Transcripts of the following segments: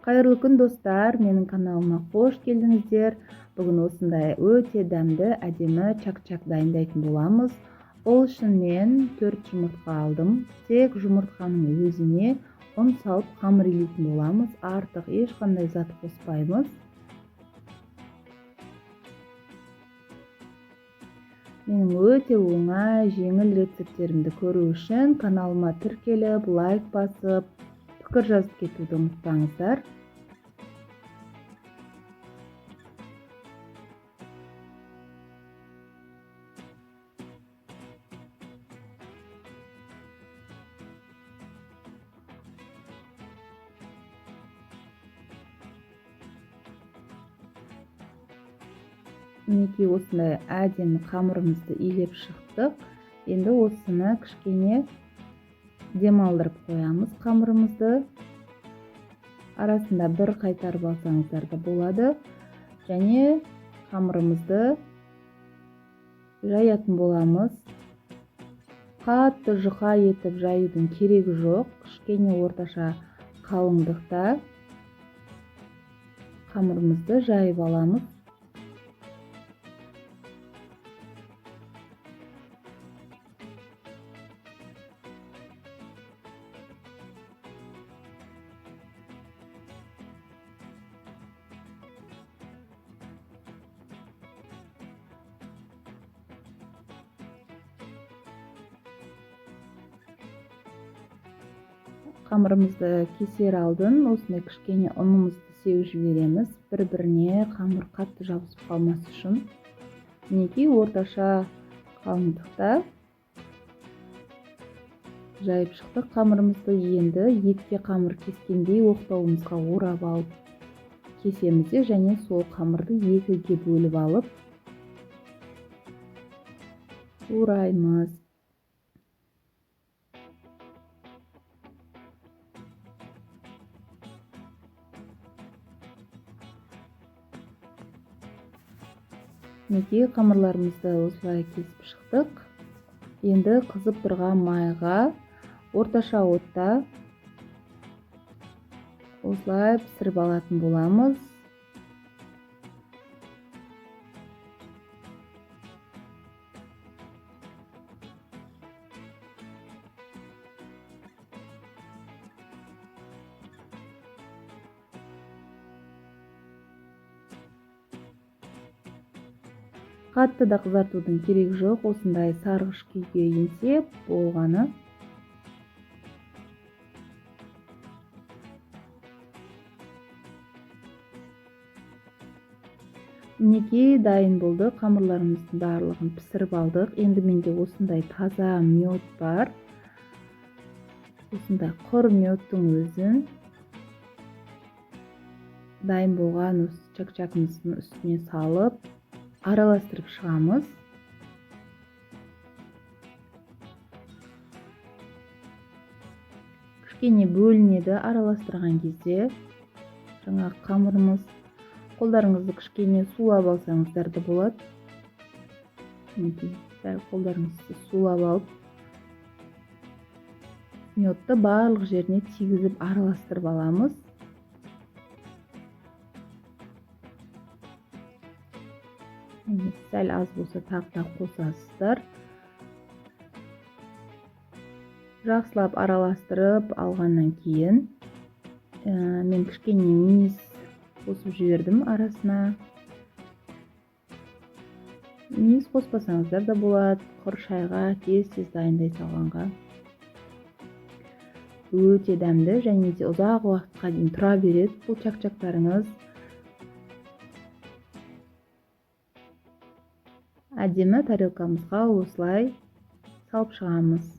Қайырлы күн, достар! Менің каналыма қош келдіңіздер. Бүгін осындай өте дәмді, әдемі чак-чак дайындайтын боламыз. Ол үшін мен 4 жұмыртқа алдым. Тек жұмыртқаның өзіне ұн салып қамыр илейтін боламыз. Артық ешқандай зат қоспаймыз. Менің өте оңай, жеңіл рецепттерімді көру үшін каналыма тіркеліп, лайк басып, пікір жазып кетуді ұмытпаңыздар. Мінекей, осындай әдемі қамырымызды илеп шықтық. Енді осыны кішкене демалдырып қоямыз қамырымызды. Арасында бір қайтарып алсаңыздар да болады. Және қамырымызды жаятын боламыз. Қатты жұқа етіп жаюдың керегі жоқ. Кішкене орташа қалыңдықта қамырымызды жайып аламыз. Қамырымызды кесер алдын осындай кішкене ұнымызды сеуіп жібереміз, бір-біріне қамыр қатты жабысып қалмас үшін. Мінекей, орташа қалыңдықта жайып шықтық қамырымызды. Енді етке қамыр кескендей оқтауымызға орап алып кесеміз де, және сол қамырды екіге бөліп алып ораймыз. Мінекей, қамырларымызды осылай кесіп шықтық. Енді қызып тұрған майға орташа отта осылай пісіріп алатын боламыз. Қатты да қызартудың керегі жоқ, осындай сарғыш күйге енсе болғаны. Мінекей, дайын болды. Қамырларымыздың барлығын пісіріп алдық. Енді менде осындай таза мед бар. Осындай құр медтің өзін дайын болған осы чак-чагымыздың үстіне салып араластырып шығамыз. Кішкене бөлінеді араластырған кезде жаңағы қамырымыз. Қолдарыңызды кішкене сулап алсаңыздар да болады. Мінекей, сәл қолдарыңызды сулап алып, медті барлық жеріне тигізіп араластырып аламыз. Сәл аз болса тағы да қосасыздар. Жақсылап араластырып алғаннан кейін, мен кішкене мейіз қосып жібердім арасына. Мейіз қоспасаңыздар да болады, құр шайға тез-тез дайындай салғанға. Өте дәмді және де ұзақ уақытқа дейін тұра береді бұл чак-чактарыңыз. Әдемі тарелкамызға осылай салып шығамыз.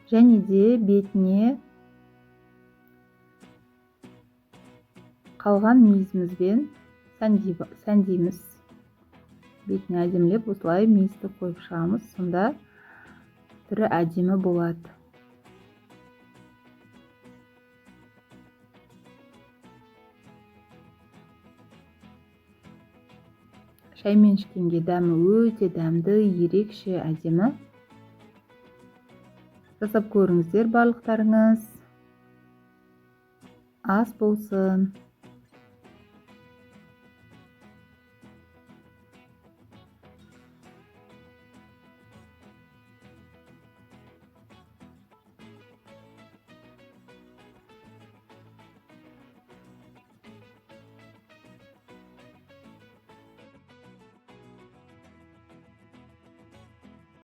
Және де бетіне қалған мейізімізбен Сәндейміз. Бетіне әдемілеп осылай мейізді қойып шығамыз, сонда түрі әдемі болады. Шаймен ішкенге дәмі өте дәмді, ерекше әдемі. Жасап көріңіздер барлықтарыңыз. Ас болсын.